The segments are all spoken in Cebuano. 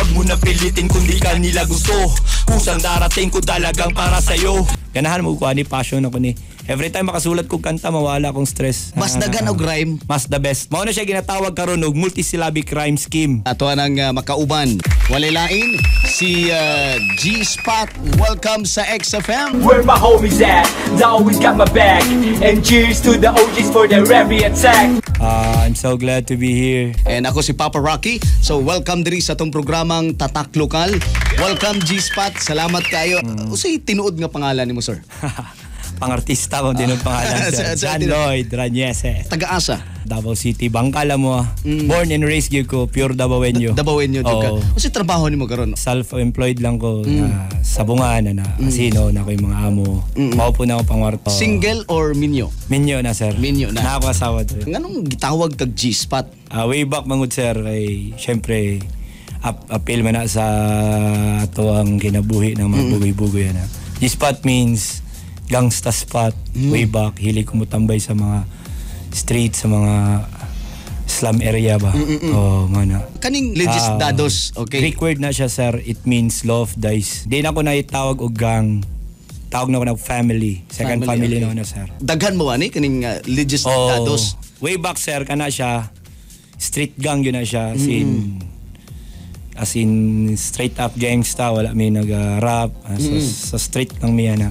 Wag mo na pilitin kung di ka nila gusto. Kusang darating ko talagang para sa'yo. Ganahan mo ko ani, passion ako ni. Every time makasulat ko kanta, mawala akong stress. Mas dagan og rhyme. Mas the best. Mao na siya ginatawag karon og multisyllabic rhyme scheme. Ato nang makauban. Walay lain si G-Spot. Welcome sa XFM. Where my homies at? They always got my back. And cheers to the OGs for their every attack. I'm so glad to be here. And ako si Papa Rocky. So welcome diri sa atong programang Tatak Lokal. Welcome, G-Spot. Salamat kayo. Unsay tinuod nga pangalan nimo, sir? Pangartista kung tinuod pangalan, sir. John Lloyd Raniese. Taga-asa? Davao City, Bangkala mo ah. Born and raised gyud ko, pure Davaoenyo. Davaoenyo jud ka. Oo. Unsay trabaho nimo karon? Self-employed lang ko na sabungan na asino na ko yung mga amo. Mao po na ako pangwarto. Single or minyo? Minyo na, sir. Minyo na. Na ako asawa to. Nganong gitawag kag G-Spot? Way back mangud, sir, kay syempre appeal man na sa ato ang kinabuhi ng mga bugoy-bugoy na. G-Spot means gangsta spot. Way back, hilig ko mutambay sa mga street, sa mga slum area ba. Oh, mana. Kaning Legis Dados, okay. Greek word na siya, sir. It means law of dice. Di na ako naitawag og gang. Tawag na ako ng family. Second family, na ako na, sir. Daghan mo ani kaning Legis Oh, Dados. way back, sir, kana siya. Street gang yun na siya. As in straight up gangsta. Wala may nag-rap. Sa street lang miya na.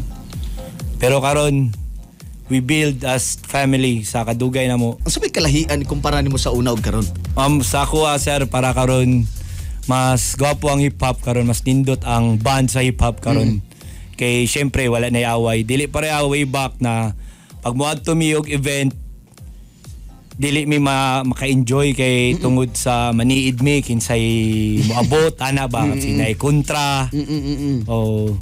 Pero karon we build as family sa kadugay na mo. Unsa may kalahian kumpara nimo sa una og karon? Sa ako ah, sir, para karon mas gwapo ang hip hop karon, mas nindot ang band sa hip hop karon. Kay syempre wala na away. Dili pareha way back na pag moadto mi og event, dili mi maka-enjoy kay tungod sa maniid mi kinsay moabot ana ba, mm sinay kontra. Oh,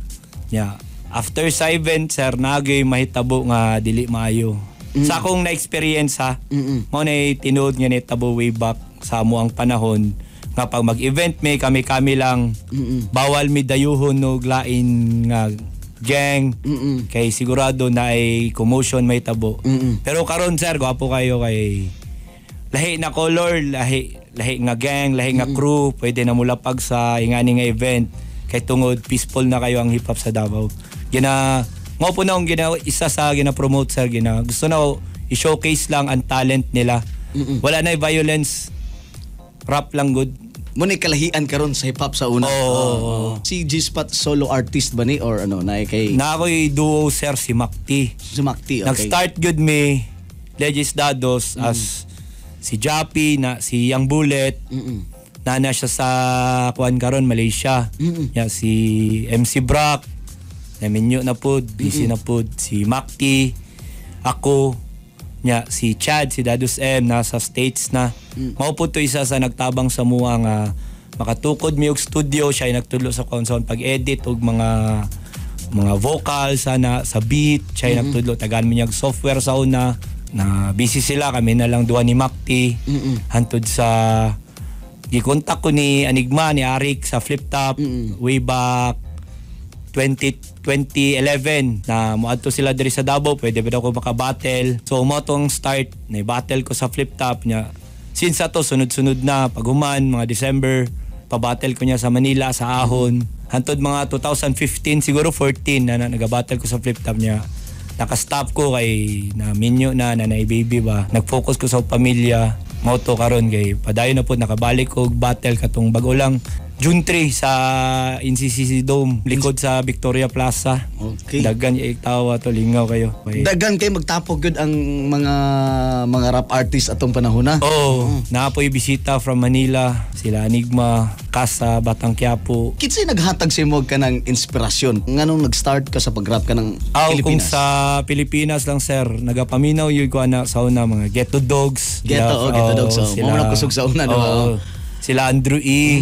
yeah. After sa event, sir, nagay mahitabo nga dili maayo. Sa akong na-experience ha, mao na tinuod nga nitabo way back sa amo ang panahon nga pag mag-event may kami-kami lang, bawal mi dayuhon og lain nga gang kay sigurado na ay commotion may tabo. Pero karon, sir, gwapo kayo kay lahi na color, lahi lahi nga gang, lahi nga crew, pwede na mulapag sa ingani nga event kay tungod peaceful na kayo ang hip hop sa Davao. Gina mo po na akong gina isa sa gina-promote, sir, gina gusto na ako i-showcase lang ang talent nila. Wala na violence. Rap lang good. Mo ni kalahian karon sa hip hop sa una. Oo. Si G-Spot, solo artist ba ni or ano na kay Na ako'y duo, sir, si Macti. Si Macti, okay. Nag-start good me Legis Dados as si Jappy na si Young Bullet. Nana siya sa kuan karon, Malaysia. Ya si MC Brock na minyo na pud, busy na pud si Macti, ako nya si Chad, si Dados M nasa States na. Mao pud to isa sa nagtabang sa mua nga makatukod mi og studio, siya ay nagtudlo sa console pag-edit og mga vocal sana sa beat, siya ay nagtudlo, tagaan mi niyag software sa una na busy sila, kami na lang duha ni Macti hantod sa gikontak ko ni Enigma, ni Arik sa Flip Top way back 20, 2011 na moadto sila diri sa Davao, pwede ba daw ko maka-battle. So mo tong start na battle ko sa Flip Top niya. Since ato sunod-sunod na paghuman mga December, pa-battle ko niya sa Manila sa Ahon. Hantod mga 2015 siguro, 14 na nag-battle ko sa Flip Top niya. Naka-stop ko kay na minyo na na baby ba. Nag-focus ko sa pamilya. Mao to karon kay padayon na po nakabalik ko og battle katong bag-o lang June 3 sa NCCC Dome, likod sa Victoria Plaza. Daghan tawa to, lingaw kayo. Okay. Daghan kay magtapok gyud ang mga rap artist atong panahon na. Oh, naapoy bisita from Manila, sila Enigma, Kasa, Batang Quiapo. Kinsay naghatag sa imo ka ng inspirasyon? Nganong nag-start ka sa pag-rap ka ng Aw, kung Pilipinas? sa Pilipinas lang, sir, nagapaminaw yun ko ana sa una mga Ghetto Dogs. Ghetto, oh, Ghetto Dogs, oh. Mao man ang kusog sa una, di ba? Oo. Sila Andrew E,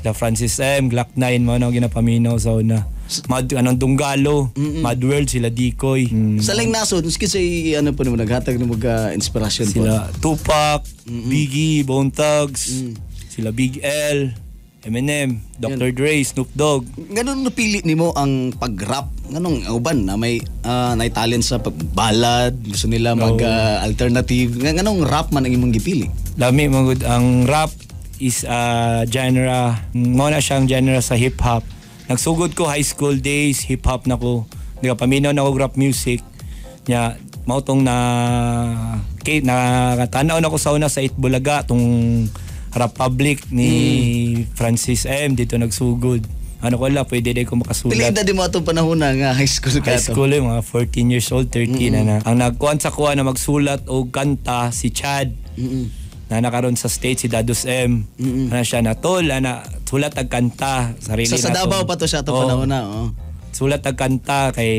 sila Francis M, Glock 9, mga nang ginapaminaw sa una. Mad, anong Dunggalo, Mad World, sila Decoy. Sa laing nasod, kinsay ano po nimo naghatag nimo ka inspirasyon po? Sila Tupac, Biggie, Bone Thugs, sila Big L, Eminem, Dr. Dre, Snoop Dogg. Nganong napili nimo ang pag-rap? Nganong ang uban na may nay talent sa pagbalad, gusto nila mag alternative. Nganong rap man ang imong gipili? Lami man gud ang rap. is a genre. Mao na siyang genre sa hip hop. Nagsugod ko high school days, hip hop na ko. Di ka paminaw na ko rap music. Nya mao tong na kay nakatanaw na ko sa una sa Eat Bulaga, tong Republic ni Francis M dito nagsugod. Ano ko la, pwede day ko Pila makasulat. Edad mo atong panahon na nga high school ka High to? School eh, mga 14 years old, 13 na na. Ang nagkuhan sa kuha na magsulat og kanta si Chad. Na nakaroon sa state si Dados M. Ana siya na tol, ana sulat ag kanta sarili Sa na Davao to. pa to siya atong Oo. panahon na. Oh. Sulat ag kanta kay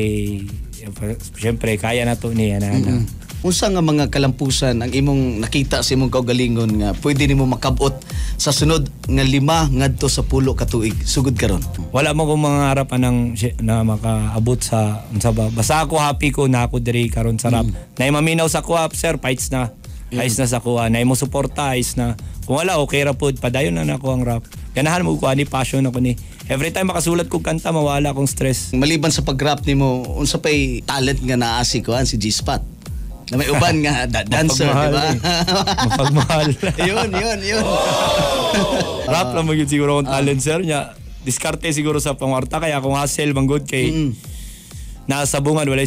siyempre kaya na to niya na. Na. Unsa nga mga kalampusan ang imong nakita sa imong kaugalingon nga pwede nimo makabot sa sunod nga 5 ngadto sa 10 ka tuig sugod karon? Wala mo kong mga harapan ng na makaabot sa unsa ba. Basta ako happy ko na ako diri karon sa rap. Na maminaw sa kuha, sir, fights na. Ayos na sa kuha. Na mo suporta, ayos na. Kung wala, okay ra pod. Padayon na nako ang rap. Ganahan mo ko ani, passion ako ni. Every time makasulat ko kanta, mawala akong stress. Maliban sa pag-rap nimo, unsa pay talent nga naa si kuan, si G-Spot? Na may uban nga dancer, di ba? Mapagmahal eh. Mapagmahal. Yun, yun, yun. Rap lang mo yun siguro akong talent, sir. Nya, diskarte siguro sa pangwarta kaya akong hustle manggod kay nasa bungan walay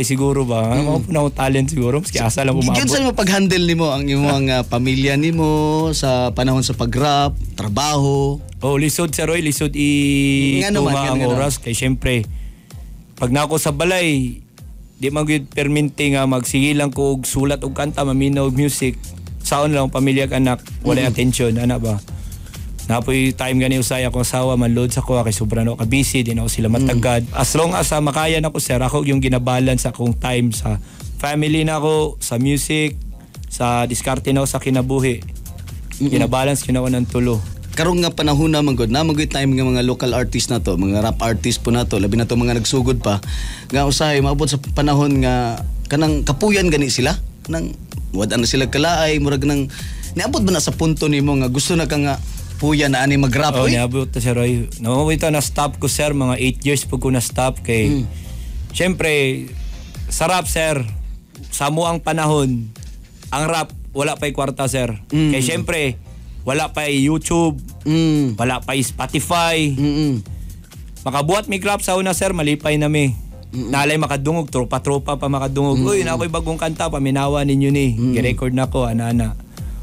siguro ba. Ano po na akong talent siguro maski asa lang Giyon umabot. sa mo pag-handle nimo ang imong pamilya nimo sa panahon sa pag-rap, trabaho? Oh, lisod, sir, oy, lisod i Nga naman, tunga nga ang naman. oras kay syempre pag nako sa balay di man gyud perminti nga magsige lang ko og sulat og kanta, maminaw og music. Saon lang ang pamilya ug anak, walay attention ana ba. Napoy time gani usay ako asawa manload sa kuha kay sobra na ako ka-busy, di na ako sila matagad. As long as makaya na ko, sir, ako yung ginabalance akong time sa family na ako, sa music, sa diskarte na ako sa kinabuhi. Ginabalance yun ako ng tulo. Karong nga panahon na man gud na man gud time nga mga local artist na to, mga rap artist po na to, labi na to mga nagsugod pa nga usahay maabot sa panahon nga kanang kapuyan gani sila, nang wad na sila kalaay, murag nang niabot ba na sa punto nimo nga gusto na ka nga puya na ani mag-rap Oh, oy? niabot ta, sir Roy. Namamay na stop ko, sir, mga 8 years po ko na stop kay syempre sa rap, sir, sa mo ang panahon, ang rap wala pa'y kwarta, sir. Kay syempre wala pa'y YouTube, wala pa'y Spotify. Makabuhat mi rap sa una, sir, malipay na mi. Nalay makadungog, tropa-tropa pa makadungog. Uy, na ako'y bagong kanta, paminawa ninyo ni. Gi-record na ko, ana-ana.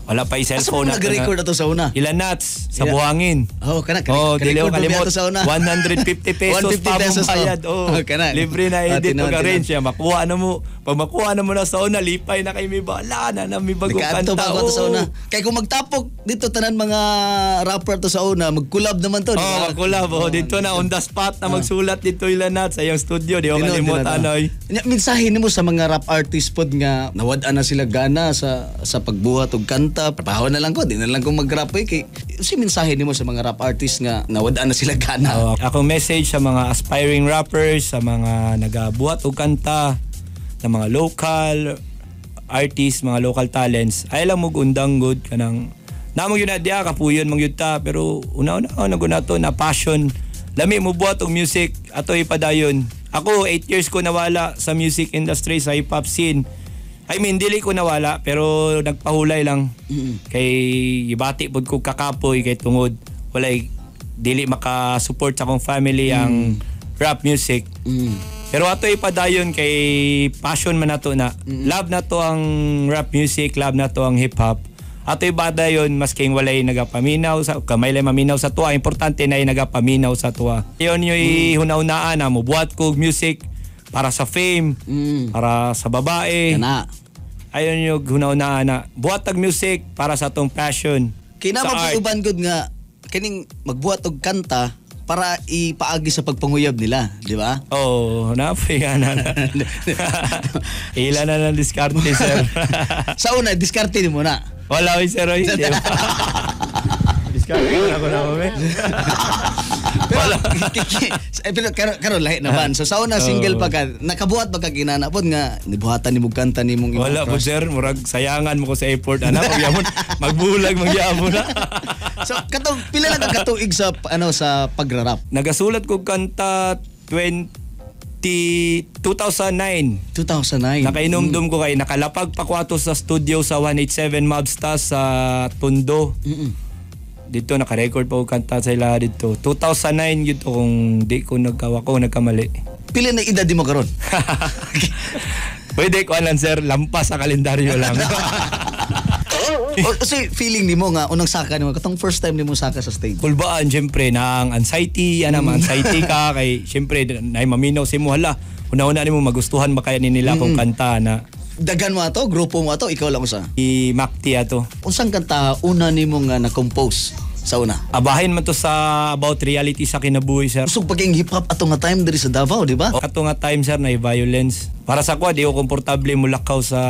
Wala pa'y Asa cellphone. mo nag-record ato sa una? Ilan nuts sa buhangin. Oh, kana Oh, dili ko ka-record mo kalimot. ato sa una. 150 pesos 150 pa pesos, mong bayad. oh. Oh, Oh, kana. libre na Ah, edit tinuod, ug arrange tinuod. siya. Makuha na mo. Pag makuha na mo na sa una, lipay na kay mi ba. Wala na na mi bagong Nakaadto kanta. pa ako ato sa Oh. una. Kay kung magtapok dito tanan mga rapper to sa una, mag-collab naman to, di Oh, ba? magkulab. Oh, dito na on the spot na magsulat dito ilan nat sa iyang studio. Di ko Tinuod, kalimot tinuod. anoy. Nya, mensahe nimo sa mga rap artist pod nga nawad-an na sila gana sa pagbuhat og kanta, trabaho na lang ko, di na lang ko mag-rap eh. Kay si mensahe nimo sa mga rap artist nga nawad-an na sila gana? Oh, akong message sa mga aspiring rappers, sa mga nagabuhat og kanta, na mga local artists, mga local talents, ay lang mo undang good kanang namo yun na diya kapuyon mang yun ta, pero una-una na gud to na passion lami mo buhat og music ato ipadayon. Ako 8 years ko nawala sa music industry, sa hip hop scene. I mean, dili ko nawala pero nagpahulay lang kay gibati pud ko kakapoy kay tungod walay dili maka-support sa akong family ang rap music. Pero ato ipadayon kay passion man nato na. Love na to ang rap music, love na to ang hip hop. Ato ipadayon masking walay nagapaminaw sa kamay lang maminaw sa tuwa, importante na nagapaminaw sa tuwa. Yon yung hunahunaan na mo buhat ko og music para sa fame, para sa babae. Kana. Ayon yung hunahunaan na buhat og music para sa atong passion. Kay sa na art. uban gud nga kining magbuhat og kanta para ipaagi sa pagpanguyab nila, di ba? Oh, napoy ka na. Ila na ng diskarte, sir. Sa una, diskarte nimo na. Wala, oy, sir, oy. Di ba? Diskarte ko na ko na kami. Pero, eh, pero karon karon lahi na man. So sa una single pa ka, nakabuhat ba ka ginana pod nga nibuhatan nimo kanta nimong imong Wala po, crush? sir. Murag sayangan mo ko sa airport. Anak, magyamon. Magbulag, magyamon na. So katong pila lang ka katuig sa ano sa pagrarap? Nagasulat ko kanta 20, 2009. 2009. Nakainumdum ko kay nakalapag pa ko ato sa studio sa 187 Mobstars sa Tondo. Dito naka-record pa og kanta sa ila dito. 2009 gyud to kung di ko nagkawa ko nagkamali. Pila na edad mo karon? Pwede ko lang, sir, lampas sa kalendaryo lang. O kasi feeling nimo nga unang saka nimo, katong first time nimo saka sa stage? Kulbaan syempre na ang anxiety, ana, ma-anxiety ka kay syempre nay maminaw si mo, hala. Una-una nimo magustuhan ba kaya ni nila kung kanta na. Dagan mo ato, grupo mo ato, ikaw lang usa? I Macti ato. Unsang kanta una nimo nga na-compose sa una? Abahin man to sa about reality sa kinabuhi, sir. Usog paging hip hop ato nga time diri sa Davao, di ba? Kato nga time, sir, na violence. Para sa ko, di ko komportable mulakaw sa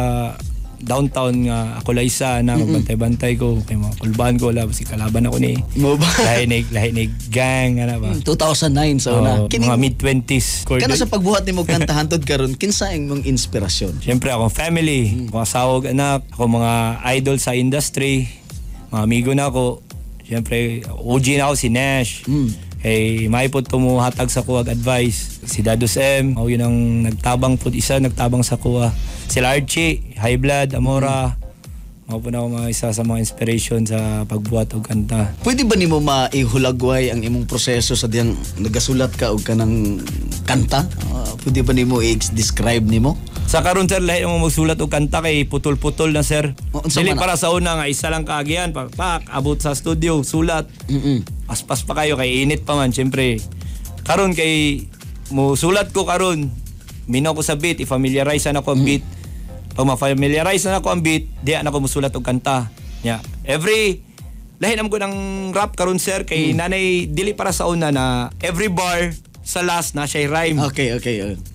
downtown nga ako la isa na magbantay-bantay ko kay mga kulbaan ko, wala si kalaban ako ni Mo ba? Lahi ni gang ana ba. 2009 sa una. Oh, mga mid-20s. Kana sa pagbuhat nimo kanta hantod karon, kinsa ang imong inspirasyon? Siyempre akong family, akong asawa ug anak, ako mga idol sa industry, mga amigo na ako. Siyempre, OG na ako si Nash. Kay may po tumuhatag sa kuwag advice. Si Dados M, mao yun ang nagtabang po, isa nagtabang sa kuwa. Sila Archie, High Blood, Amora. Mao po na ako mga isa sa mga inspiration sa pagbuhat og kanta. Pwede ba nimo maihulagway ang imong proseso sa diyang nagasulat ka og kanang kanta? Pwede ba nimo i-describe nimo? Sa karon, sir, lahi mo magsulat og kanta kay putol-putol na, sir. O, unsa Dili man na? para sa una nga isa lang kaagian, pak, pak, abot sa studio, sulat. Paspas pa kayo kay init pa man syempre. Karon kay mo sulat ko karon, minaw ko sa beat, i-familiarize na ako ang beat. Pag ma-familiarize na ako ang beat, di na ako musulat og kanta. Nya. Every lahi naman ko ng rap karon, sir, kay nanay dili para sa una na every bar sa last na siya rhyme. Okay.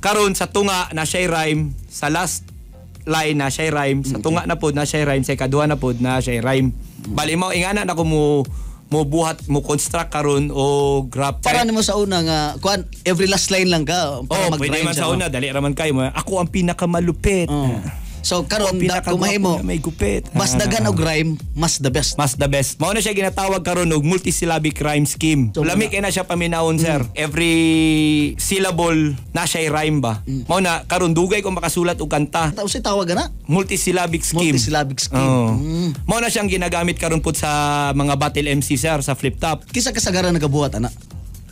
Karon sa tunga na siya rhyme, sa last line na siya rhyme, sa tunga na pod na siya rhyme, sa ikaduha na pod na siya rhyme. Bali mo ingana na ko mo buhat mo construct karon o rap. Para nimo sa una nga kuan, every last line lang ka para Oh, mag-rhyme pwede man siya, sa no? una, dali ra man kayo. Ako ang pinakamalupit. Oh. So karon Ako ang kung mahimo pinakagwapo na may gupit. mas dagan og rhyme, mas the best. Mas the best. Mao na siya ginatawag karon og multisyllabic rhyme scheme. So, Lami kay na siya paminawon, sir. Every syllable na siya rhyme ba. Mao na karon dugay ko makasulat og kanta. Unsay tawag ana? Multisyllabic scheme. Multisyllabic scheme. Oo. Mao na siyang ginagamit karon pud sa mga battle MC, sir, sa flip top. Kinsa kasagaran nagabuhat ana?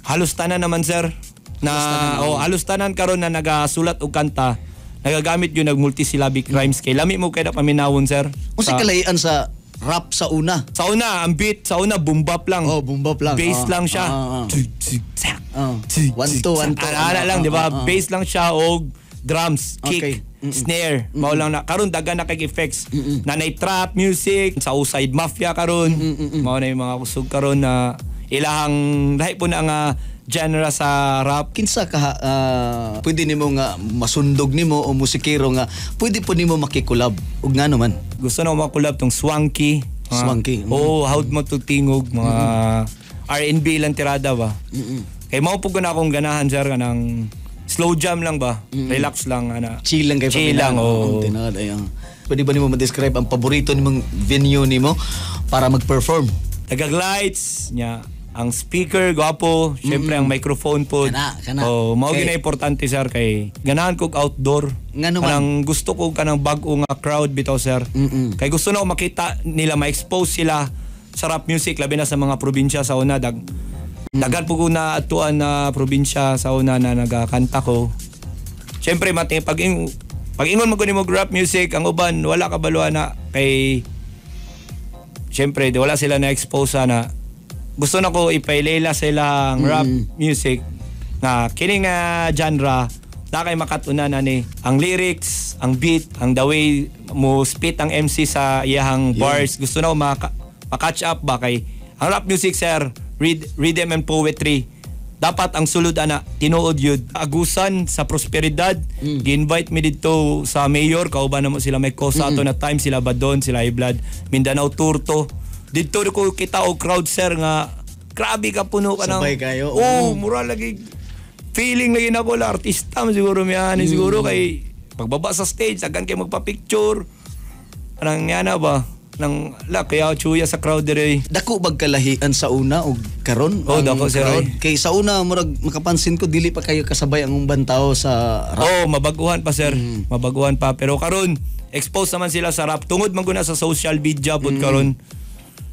Halos tanan naman, sir. Na oh, halos tanan karon na nagasulat og kanta nagagamit yun nag multisyllabic rhymes kay lami mo kay na paminawon, sir. Unsay kalahian sa rap sa una? Sa una, ang beat sa una boom bap lang. Oh, boom bap lang. Bass Oh. lang siya. Ah. Tug, tug, tsak. Oh. Tug, One, tug, two, tsak. one, two. Ana lang, di ba? Ah. Bass lang siya og drums, kick, snare. Mao lang na karon dagan na kay effects. Nanay trap music sa Outside Mafia karon. Mao na yung mga kusog karon na ilahang lahi po na nga genre sa rap. Kinsa ka pwede nimo nga masundog nimo o musikero nga pwede po nimo makikolab ug ngano man? Gusto na ko makulab tong Swanky. Swanky. Oo, howd mo to tingog, mga R&B lang tirada ba. Kay mao po ko na akong ganahan, sir, kanang slow jam lang ba. Relax lang ana. Chill lang kay Chill lang, oo. Tinuod, ay. Pwede ba nimo ma-describe ang paborito nimong venue nimo para mag-perform? Tagag lights nya, ang speaker gwapo, syempre ang microphone po. Kana, kana. Oh, mao Kay- gyud na importante, sir, kay ganahan kog outdoor. Ngano man? Kanang gusto ko kanang bag-o nga crowd bitaw, sir. Kay gusto na ko makita nila, ma-expose sila sa rap music labi na sa mga probinsya sa una daghan po ko na atuan na probinsya sa una na nagakanta ko. Syempre mati pag ingon mo ko nimo rap music, ang uban wala kabaluan na kay syempre di wala sila na-expose na gusto na ko ipailela sila ang rap music nga kini nga genre na kay makatunan ani ang lyrics, ang beat, ang the way mo spit ang MC sa iyahang bars. Gusto na ko maka-catch up ba kay ang rap music, sir, rhythm and poetry. Dapat ang sulod ana tinuod yun. Agusan sa Prosperidad, gi-invite mi didto sa mayor, kauban na mo sila may kosa ato na time, sila Badon, sila Iblad, Mindanao tour to. Didto ko kita og crowd, sir, nga grabe ka puno ka ng Sabay kayo, Oh, mura lagi feeling lagi nako la artista man siguro mi ani siguro kay pagbaba sa stage daghan kay magpa-picture. Anang yana ba? Nang la kaya chuya sa crowd dire. Dako bag kalahian sa una og karon? Oh, ang dako, sir, crowd? ay. Kay sa una murag makapansin ko dili pa kayo kasabay ang uban tao sa rap. Oh, mabaguhan pa, sir. Mabaguhan pa pero karon expose naman sila sa rap tungod man guna sa social media pud karon.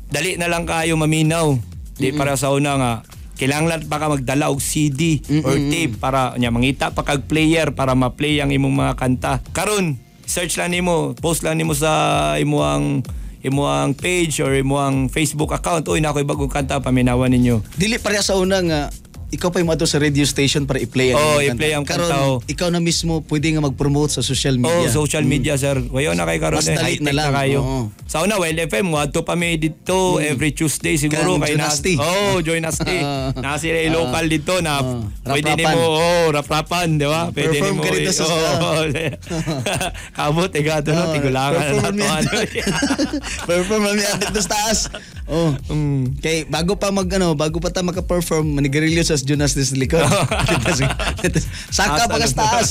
Dali na lang kayo maminaw. Di para sa una nga kailangan pa ka magdala og CD or tape para nya mangita pa kag player para ma-play ang imong mga kanta. Karon, search lang nimo, post lang nimo sa imuang imuang page or imuang Facebook account. Uy, na ako'y bagong kanta, paminawan ninyo. Dili pareha sa una nga ikaw pa yung moadto sa radio station para i-play ang Oo, imong kanta. I-play ang Karon, kanta, oh. ikaw na mismo pwede nga mag-promote sa social media. Oh, social media, sir. Wayo na kay karon Mas eh, dali high-tech na lang, na kayo. oo. Sa una, Wild FM, moadto pa mi dito every Tuesday siguro Kanang kay Join Asti. Oh, Join Asti. Na sila yung local dito na pwede Rap-rapan. nimo, oh, rap-rapan, di ba? Pwede Perform nimo. ka dito sa- oh, Kabot eh gato no, Oo, tigulangan na perform nato. yan. Ano. Perform mami dito sa taas. Oh. Kay bago pa mag ano, bago pa ta maka-perform, manigarilyo sa Jonas des likod. Saka pa ka sa taas.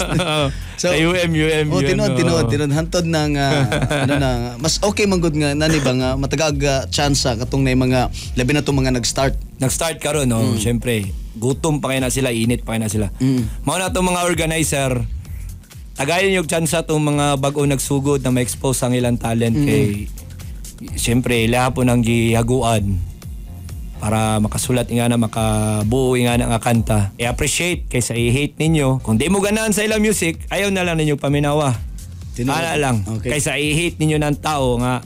Sa UM, UM, Oh, UM, tinuod, oo. tinuod, tinuod. Hantod ng ano na, mas okay man gud nga nani ba nga matagag chance katong na mga labi na tong mga nag-start. Nag-start karon no, syempre, gutom pa kayo na sila, init pa kayo na sila. Mao na tong mga organizer, tagayin yung chance tong mga bag-o nagsugod na ma-expose ang ilang talent kay syempre ila po nang gihaguan para makasulat nga na makabuo nga na nga kanta. I-appreciate kaysa i-hate ninyo. Kung di mo ganahan sa ilang music, ayaw na lang ninyo paminawa. Tinuod. Ana lang. Okay. Kaysa i-hate ninyo ng tao nga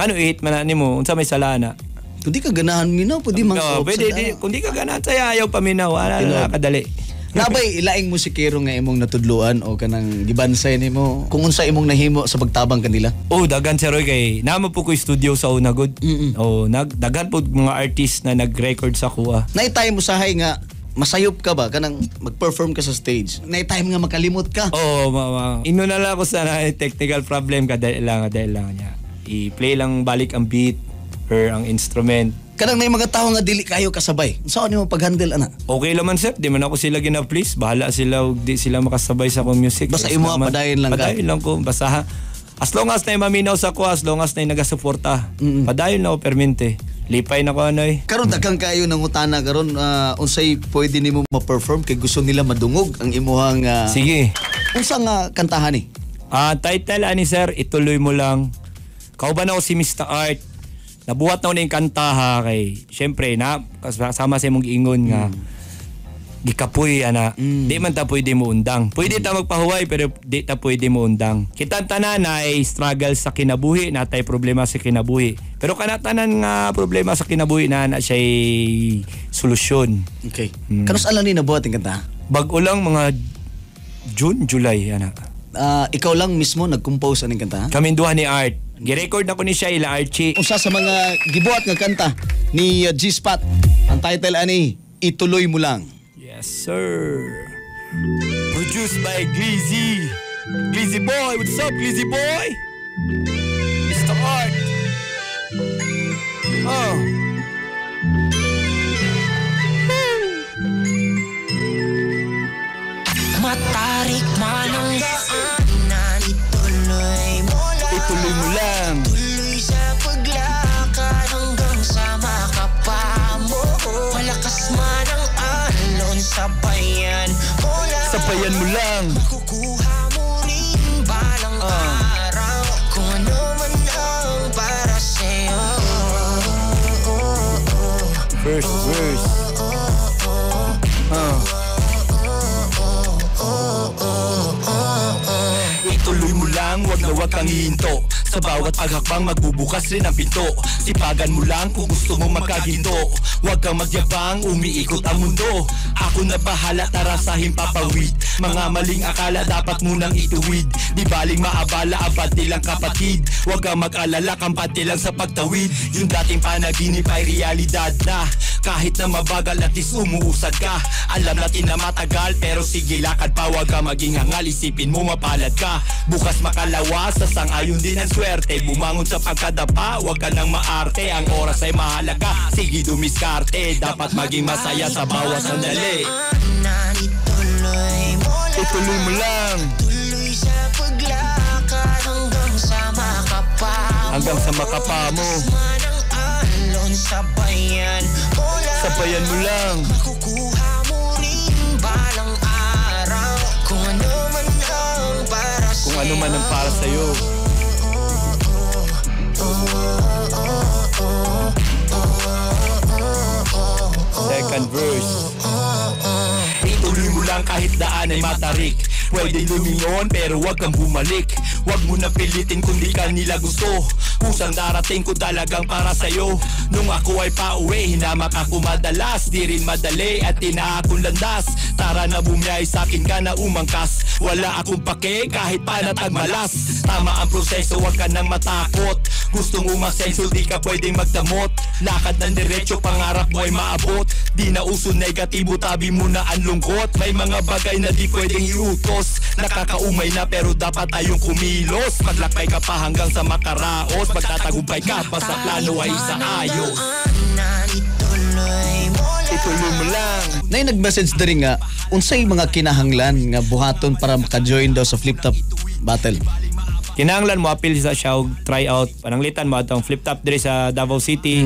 ano i-hate man na nimo unsa may salana. Kung di ka ganahan minaw, pwede mang No, pwede di, kung di ka ganahan saya ayaw paminaw. Ana na kadali. Nabay ilaing musikero nga imong natudluan o kanang gibansay nimo kung unsa imong nahimo sa pagtabang kanila. Oh, daghan sir Roy kay namo po ko studio sa una good. Oh, nag daghan po mga artist na nag-record sa kuha. Naitime usahay nga masayop ka ba kanang mag-perform ka sa stage. Naitime nga makalimot ka. Oo, oh, ino na lang ako sa na technical problem kadali lang niya. I-play lang balik ang beat or ang instrument. Kanang may mga tawo nga dili kayo kasabay. Unsa nimo pag-handle ana? Okay lang man sir, di man ako sila gina-please. Bahala sila ug di sila makasabay sa akong music. Basta Ayos imo naman. padayon lang ka. Padayon lang ko. Basta ha, as long as na maminaw sa ko, as long as na nagasuporta. Padayon na ako permente. Lipay na ko ano eh. Karon daghang kayo nang utana karon unsay pwede nimo ma-perform kay gusto nila madungog ang imuhang Sige. unsa nga kantahan ni? Ah, title ani sir, ituloy mo lang. Kauban ako si Mr. Art. Nabuhat na ako na yung kanta ha kay syempre na kasama sa imong giingon nga gikapoy ana. Di man ta pwede mo undang. Pwede ta magpahuway pero di ta pwede mo undang. Kita tanan ay struggle sa kinabuhi, natay problema sa kinabuhi. Pero kana tanan nga problema sa kinabuhi na na siya'y solusyon. Okay. Kanus ala ni nabuhat ang kanta? Bag-o lang mga June, July ana. Ikaw lang mismo nag-compose aning kanta? Kaming duha ni Art. Girecord na ko ni siya ila Archie. Usa sa mga gibuhat nga kanta ni G-Spot. Ang title ani Ituloy Mo Lang. Yes, sir. Produced by Glizzy. Glizzy Boy, what's up, Glizzy Boy? Mr. Art. Oh. Matarik man ang daanan, ituloy mo lang. Ituloy mo lang. Tuloy sa paglakad hanggang sa makapa mo. Malakas man ang alon, sabayan mo lang. Sabayan mo lang. Makukuha mo rin balang araw kung ano man ang para sa'yo. First verse. Ituloy mo lang, wag na wag kang hihinto. Sa bawat paghakbang magbubukas rin ang pinto. Sipagan mo lang kung gusto mo magkaginto. Huwag kang magyabang, umiikot ang mundo. Ako na bahala, tara sa himpapawid. Mga maling akala dapat munang ituwid. Di baling maabala, abante lang kapatid. Huwag kang mag-alala, kampante lang sa pagtawid. Yung dating panaginip ay realidad na. Kahit na mabagal at least umuusad ka. Alam natin na matagal pero sige lakad pa. Huwag ka maging hangal, isipin mo mapalad ka. Bukas makalawa, sasang-ayon din ang swerte. Bumangon sa pagkadapa, huwag ka nang maarte. Ang oras ay mahalaga, sige dumiskarte. Dapat maging masaya sa bawat sandali. Ituloy mo lang. Ituloy mo lang. Tuloy sa paglakad hanggang sa makapa mo. Hanggang sa makapa mo. Malakas man ang alon, sabayan mo lang. Sabayan mo lang. Makukuha mo rin balang araw kung ano man ang para Kung ano man ang para sa'yo. Second verse. Ituloy mo lang kahit daan ay matarik. Pwede lumingon pero wag kang bumalik. Wag mo na pilitin kung di ka nila gusto. Kusang darating ko talagang para sa'yo. Nung ako ay pauwi, hinamak ako madalas. Di rin madali at tinahak kong landas. Tara na bumiyay, sa'kin ka na umangkas. Wala akong pake kahit pa natagmalas. Tama ang proseso, wag ka nang matakot. Gustong umasenso, di ka pwedeng magdamot. Lakad ng diretso, pangarap mo ay maabot. Di na uso negatibo, tabi mo na ang lungkot. May mga bagay na di pwedeng iutos. Nakakaumay na pero dapat tayong kumilos. Maglakbay ka pa hanggang sa makaraos. Magtatagumpay ka, basta plano ay sa ayos. Ituloy mo lang. Ituloy mo lang. Nay nag-message diri nga unsay mga kinahanglan nga buhaton para maka-join daw sa Flip Top Battle. Kinahanglan mo apil sa siya og try out. Pananglitan mo atong Flip Top diri sa Davao City.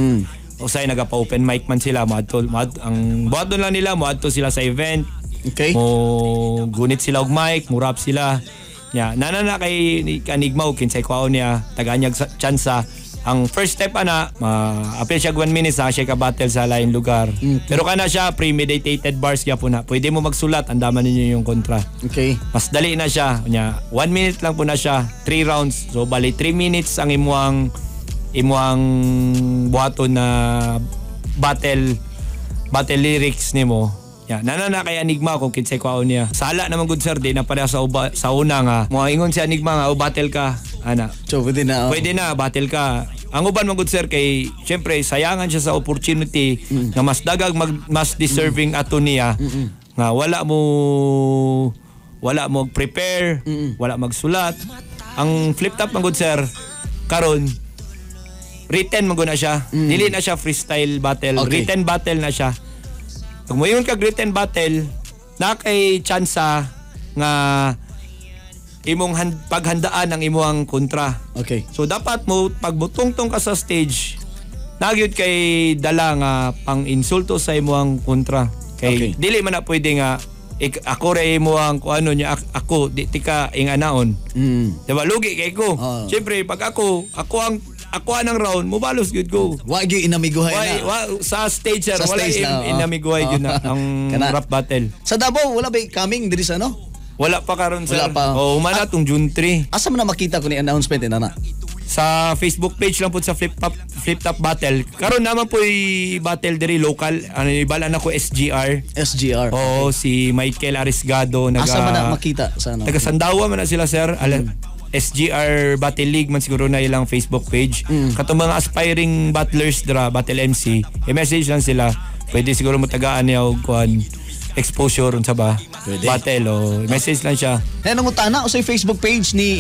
Usay nagapa-open mic man sila, moadto ang buhaton lang nila, moadto sila sa event. Okay. Mo gunit sila og mic, mo rap sila. Nya, nana na kay Kanigma og kinsay kwaon niya, tagaan niya tsansa. Ang first step ana, ma-appeal siya 1 minute sa siya ka battle sa lain lugar. Pero kana siya premeditated bars gyapon na. Pwede mo magsulat, andaman ninyo yung kontra. Okay. Mas dali na siya. Nya, 1 minute lang po na siya, 3 rounds. So bali 3 minutes ang imuang buhaton na battle battle lyrics nimo. Ya, nana na kay Enigma kung kinsay kwaon niya. Sala naman good sir, di na pareha sa uba, sa una nga. Mga ingon si Enigma nga, o battle ka, ana. So pwede na. Oh. Pwede na battle ka. Ang uban man good sir kay syempre sayangan siya sa opportunity nga mas dagag mas deserving ato niya nga wala mo prepare, wala magsulat. Ang Flip Top man good sir karon written man gud na siya. Dili na siya freestyle battle, written battle na siya. Pag moingon kag written battle, na kay tsansa nga imong paghandaan ang imong kontra. Okay. So dapat mo pag mutungtong ka sa stage, nagyud kay dala nga pang insulto sa imong kontra. Kay dili man na pwede nga ako ra imong kung ano niya ako di tika inganaon. Diba lugi kay ko. Oo. Syempre pag ako ako ang ako anang round mobalos gyud ko. Wa gyud inamiguhay Why, na. wa, sa stage sir, Sa wala stage na, oo. inamiguhay gyud na ang Kana. rap battle. Sa Davao wala ba coming diri sa ano? Wala pa karon sir. Wala pa. Oh, humana tong June 3. Asa man na makita ko ni announcement eh, nana? Sa Facebook page lang po sa Flip Top Battle. Karon naman po battle diri local. Ano ibala na ko SGR. SGR. Oo, si Michael Arisgado naga Asa man na makita sa ano? Taga Sandawa man na sila sir. SGR Battle League man siguro na ilang Facebook page. Katong mga aspiring battlers dra, battle MC, i-message lang sila. Pwede siguro mo tagaan niya og kuan exposure unsa ba? Pwede. Battle o message lang siya. Kaya nangutana sa Facebook page ni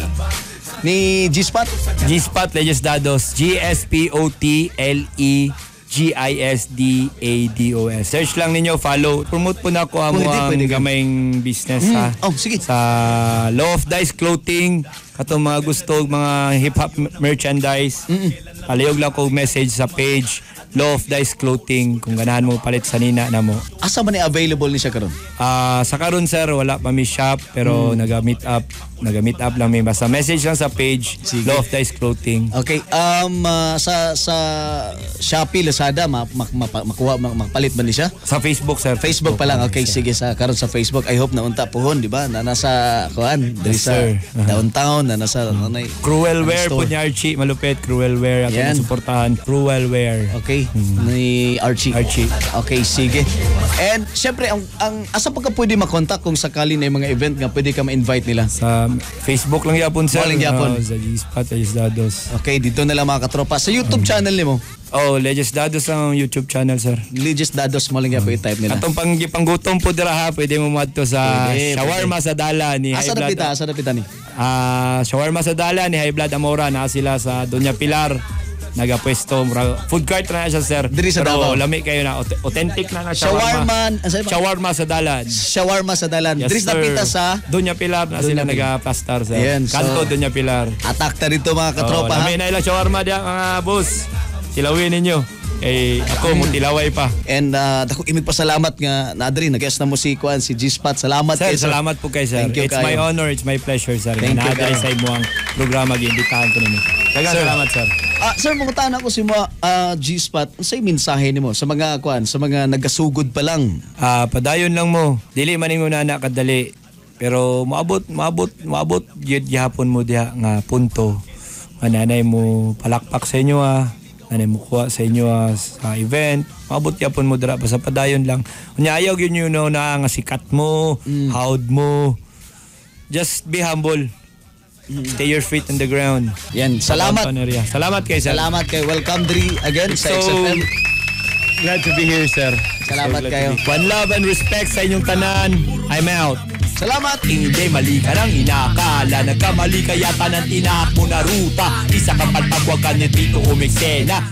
G-Spot. G-Spot Legis Dados, G S P O T L E G I S D A D O S. Search lang ninyo, follow. Promote po na ako ang Pwede, ang pwede. gamayng business ha. Oh, sige. Sa Law of Dice Clothing, katong mga gusto og mga hip-hop merchandise. Palihog lang ko message sa page Law of Dice Clothing kung ganahan mo palit sa nina na mo. Asa man ni available ni siya karon? Ah, sa karon sir, wala pa mi shop pero naga-meet up, naga-meet up lang mi. Basta message lang sa page Sige. Law of Dice Clothing. Okay, sa Shopee, Lazada makuha makapalit ba ni siya? Sa Facebook sir. Facebook pa lang. Okay, sige sa karon sa Facebook. I hope na unta pohon, di ba? Na nasa kuan, diri Yes, sa sir. downtown, na nasa anay. Cruel Wear po store. ni Archie. Malupit, Cruel Wear. Ako Yan. na suportahan. Cruel Wear. Okay, ni Archie. Archie. Okay, sige. And syempre ang asa pa ka pwede makontak kung sakali na yung mga event nga pwede ka ma-invite nila? Sa Facebook lang yapon sir. Mo lang gyapon. Oo, sa G-Spot, Legis Dados. Okay, dito na lang mga katropa. Sa YouTube channel nimo, Oh, Legis Dados ang YouTube channel sir. Legis Dados mo lang gyapon i-type nila. Atong panggutom po dira ha, pwede mo madto sa Pwede, Shawarma sa Dala ni Asa High na Blood. pita? Asa na pita ni? Ah, Shawarma sa Dala ni High Blood Amora na sila sa Doña Pilar. Nagapwesto, food cart na siya sir. Diri sa Pero Davao. lami kayo na authentic na na shawarma. Shawarma, ang sabi ba? Shawarma sa Dalan. Shawarma sa Dalan. Yes, Diri sa sir. pita sa Doña Pilar na Doña sila Pilar. nagaplastar sir. Ayan, so- Kanto Doña Pilar. Attack ta dito mga katropa Oh, ha. lami na ilang shawarma diya mga boss. Kilawin ninyo. Eh, ako mutilaway pa. And dako imig pasalamat nga naadri nag-guest na mo si kuan, si G-Spot. Salamat Sir, kay sir. Salamat po kay sir. Thank you It's my kayo. Honor, it's my pleasure, sir. Thank you Naadri kayo. sa imong programa, giimbitahan ko ninyo. Daghang Sir. salamat, sir. Ah, sir, mangutana ko si mo, G-Spot, unsay mensahe nimo sa mga kuan, sa mga nagasugod pa lang? Ah, padayon lang mo. Dili man ingon na kadali. Pero moabot, moabot, moabot gyud gihapon mo diha nga punto. Nga nanay mo palakpak sa inyo ah. Nanay mo kuha sa inyo ah, sa event. Moabot gyapon mo dira, basta padayon lang. Unya ayaw gyud nyo no, na nga sikat mo, howd mo. Just be humble. Stay your feet on the ground. Yan, salamat. Salamat. Salamat kay sir. Salamat kay welcome diri again sa So, XFM. glad to be here, sir. Salamat So glad to kayo. One love and respect sa inyong tanan. I'm out. Salamat. Hindi, mali ka ng inakala. Nagkamali ka yata ng tinahak mo na ruta. Isa kang palpag, wag ka ni Tito umeksena.